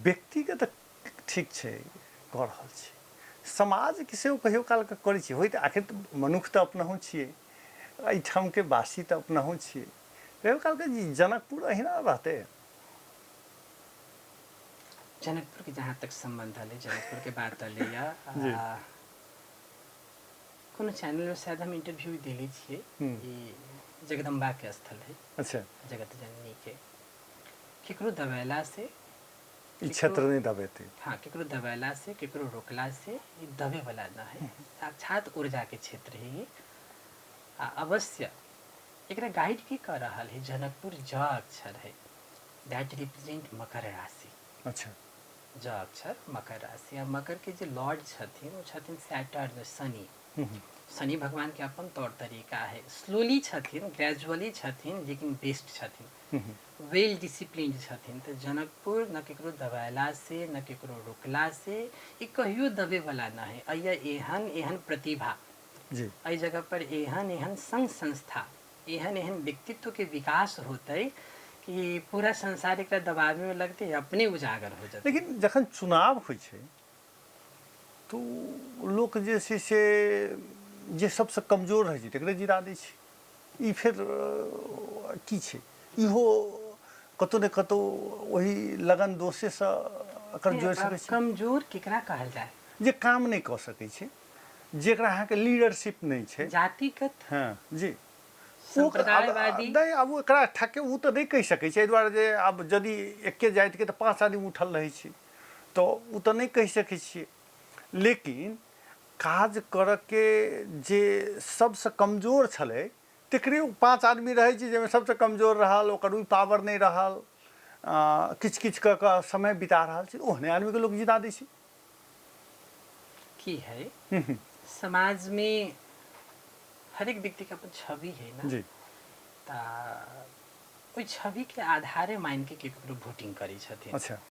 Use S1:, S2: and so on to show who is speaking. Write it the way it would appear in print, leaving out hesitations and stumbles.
S1: व्यक्तिके तऽ ठीक छै कऽ रहल छी समाजके सेहो कहियो कालके करै छी होइत आखिर तऽ मनुख तऽ अपनहुँ छियै एहिठामके वासी तऽ अपनहुँ छियै कहियो कालके जे जनकपुर अहिना रहतै।
S2: जनकपुरके जहाँ तक सम्बन्ध हलै, जनकपुरके बात हलैया, कोनो चैनलमे शायद हम इंटरव्यू देले छियै। ई जगदम्बाके स्थल है। जगत जननीके केकरो दबेला से
S1: ई क्षेत्र नहि दबेतै।
S2: हाँ, केकरो दबेला से, केकरो रोकला से ई दबे वाला न है। साक्षात ऊर्जा के क्षेत्र है ई। आ अवश्य एकरा गाइड के कर रहल है? जनकपुर ज अक्षर है, that represent मकर राशि। ज अक्षर मकर राशि, आ मकर के जे लॉर्ड छथिन ओ छथिन सैटर्न, शनि। शनि भगवान के अपन तौर तरीका है, स्लोली छथिन, ग्रेजुअली छथिन, लेकिन बेस्ट छथिन, वेल डिसिप्लिन छथिन। तऽ जनकपुर न केकरो दबायला से न केकरो रोकला से ई कहियो दबे वाला न है। अइया एहन एहन प्रतिभा एहि जगह पर, एहन एहन संघ संस्था, एहन एहन व्यक्तित्व के विकास होतै कि पूरा संसार एकरा दबावे में लगतै, अपने उजागर हो जेतै।
S1: लेकिन जखन चुनाव होइ छै तऽ लोक जे छै से जे सबसँ कमजोर रहै छै तकरे जिता दै छै। ई फेर की छै? इहो कतहु ने कतहु ओहि लगन दोषेसँ एकर जोड़ि सकै छी।
S2: कमजोर केकरा कहल जाय?
S1: जे काम नहि कऽ सकै छै, जेकरा अहाँके लीडरशिप नहि छै।
S2: जातिगत?
S1: हँ जी।
S2: सम्प्रदायवादी?
S1: नहि, आब ओकरा ठके ओ तऽ नहि कहि सकै छै, एहि दुआरे जे आब यदि एके जातिके तऽ 5 आदमी उठल रहै छै, तऽ ओ तऽ नहि कहि सकै छियै। लेकिन काज करऽके जे सबसँ कमजोर छलै तकरे ओ 5 आदमी रहै छै, जाहिमे सबसँ कमजोर रहल, ओकर ओहि पावर नहि रहल, किछु किछु कऽ कऽ समय बिता रहल छै, ओहने आदमीके लोक जिता दै छै।
S2: की है, समाज में हरेक व्यक्ति के अपन छवि है ना। तऽ ओहि छवि के आधारे मान के केकरो वोटिंग करै छथिन।